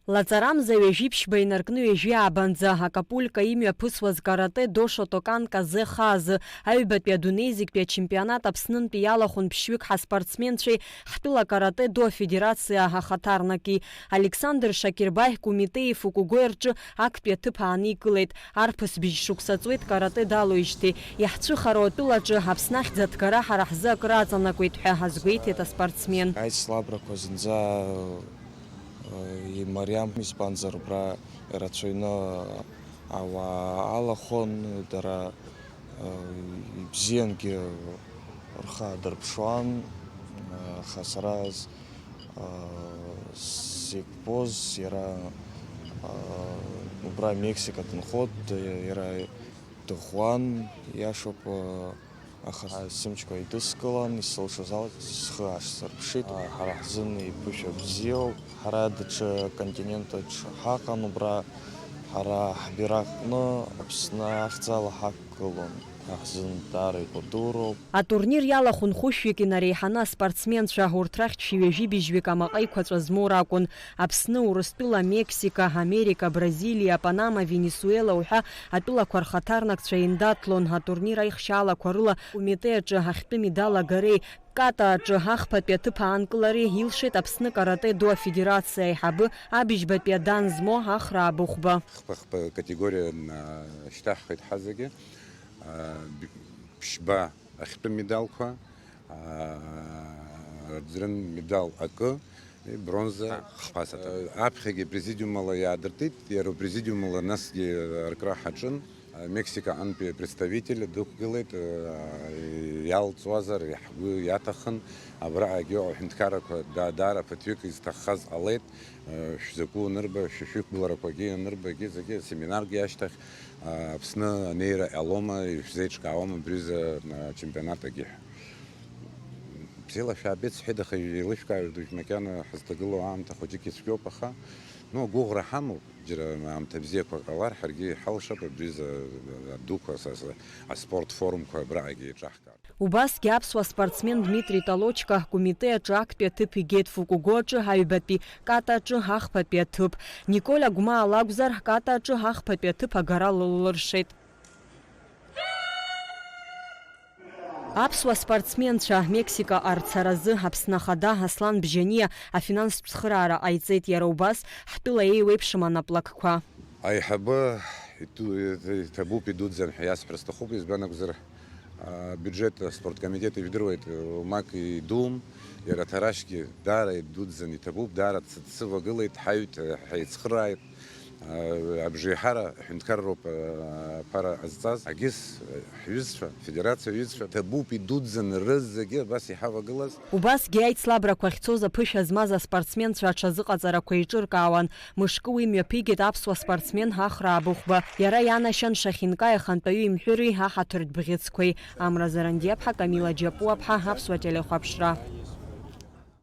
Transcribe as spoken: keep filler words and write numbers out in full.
Лаҵарамза ҩажәи ԥшьба инаркны ҩажәи ааба нӡа Акапулько имҩаԥысуаз каратэ-до Шотокан Казе Хазы, аҩбатәи адунеи зегьтәи ачемпионат Аԥснынтәи иалахәын ԥшьҩык ҳаспортсменцәеи ҳтәыла каратэ-до афедерациа ахаҭарнаки. Александр Шакирбаи Кумитеи Фукугои рҿы актәи аҭыԥ ааникылеит. Арԥыс быжь шықәса ҵуеит каратэ далоуижьҭеи. Иаҳцәыхароу атәылаҿы Аԥсны ахьӡ аҭгара ҳара ҳзы акры аҵанакуеит ҳәа азгәеиҭеит аспортсмен. Аицлабрақәа зынӡа, э, имариам, избанзар, убра ирацәаҩны ауаа алахәын, дара, э, ибзиангьы рхы аадырԥшуан, э, аха сара з-, э, сзықәԥоз иара, э, убра Мексика дынхоит, иара дыӷәӷәан, иашоуп, э, Аха сымчқәа еидыскылан, исылшоз ала схы аасырԥшит. Ҳара ҳзын иԥышәа бзиоуп. Ҳара даҽа континентаҿ ҳаҟан, убра ҳара ҳбираҟны Аԥсны ахьӡала ҳақәгылон. Ҳзын даара икәадуроуп. Атурнир иалахәын хәышәҩык инареиҳаны аспортсменцәа, урҭ рахьтә шәи ҩажәи быжьҩык амаҟа еиқәаҵәа змоу ракәын. Аԥсны, Урыстәыла, Мексика, Америка, Бразилиа, Панама, Венесуела уҳәа атәылақәа рхаҭарнакцәа еиндаҭлон. Атурнир аихшьаалақәа рыла Кумитеи аҿы ахьтәы медал агареи, ката аҿы ахԥатәи аҭыԥ аанкылареи илшеит Аԥсны каратэ-до афедерациа аиҳабы абыжьбатәи адан змоу Ахра Абыхәба. Хԥа-хԥа категориа, а, шьҭаҳхит ҳазегьы. А, б-, ԥшьба ахьтәы медалқәа, аа, аӡрын медал акы, бронза хԥа саҭан. Аԥхьагьы президиумала иаадыртит, иара президиумала насгьы аркра ҳаҿын. Мексикаҟантәи представитель дықәгылеит, иалҵуазар ҳгәы иаҭахын, абраҟагьы аҳәынҭқаррақәа да-, даара ԥыҭҩык изҭаххаз ҟалеит, шәзакәу анырба, шәышәықәгыларақәагьы анырбагьы, зегьы семинарк иашьҭахь, Аԥсны анеира ҟалома, ишәзеиҿкаауама абри азы ачемпионат агьы ҳәа. Бзиала шәаабеит, сҳәеит, аха еилышәкааҩ дужә макьана ҳазҭагылоу аамҭа хәыҷык ицәгьоуп, аха, ну, агәыӷра ҳамоуп, џьара аамҭа бзиақәа ҟалар, ҳаргьы иҳалшап абри азы адуқәа, са, са, аспорт форумқәа абраҟагьы еиҿаҳкаар. Убасгьы аԥсуа спортсмен Дмитри Толочка Кумитеи аҿы актәи аҭыԥ игеит, Фукуго аҿы аҩбатәи, ката аҿы ахԥатәи аҭыԥ. Николь Агәмаа лакәзар, ката аҿы ахԥатәи аҭыԥ агара лылылыршеит. Аԥсуа спортсменцәа Мексикаҟа рцаразы Аԥсны Ахада Аслан Бжьаниа афинанстә цхыраара ҟаиҵеит, иара убас ҳтәыла еиуеиԥшым анаплакқәа. Аиҳабы иту-, иҭабуп идуӡӡан ҳәа иасҳәар сҭахуп, избан акәзар, абиуџьет аспорткомитет ижәдыруеит, уамак идуум, иара Ҭарашьгьы даара идуӡӡан иҭабуп, даара дсыцывагылеит, ҳаҩт, ҳаицхырааит. Абжеиҳара аҳәынҭқарроуп аԥара ҟазҵаз, агьыс ҳҩызцәа, афедерациа аҩызцәа, ҭабуп идуӡӡан рызегьы абас иҳавагылаз. Убасгьы аицлабрақәа ахьцоз аԥышәа змаз аспортсменцәа аҽазыҟаҵарақәа еиҿыркаауан. Мышкы уи мҩаԥигеит аԥсуа спортсмен Ахра Абыхәба. Иара ианашьан Шахинкаи ахантәаҩы имҳәыри аҳаҭыртә бӷьыцқәеи. Амра Зарандиаԥҳа, Камила Џьапуаԥҳа, Аԥсуа телехәаԥшра.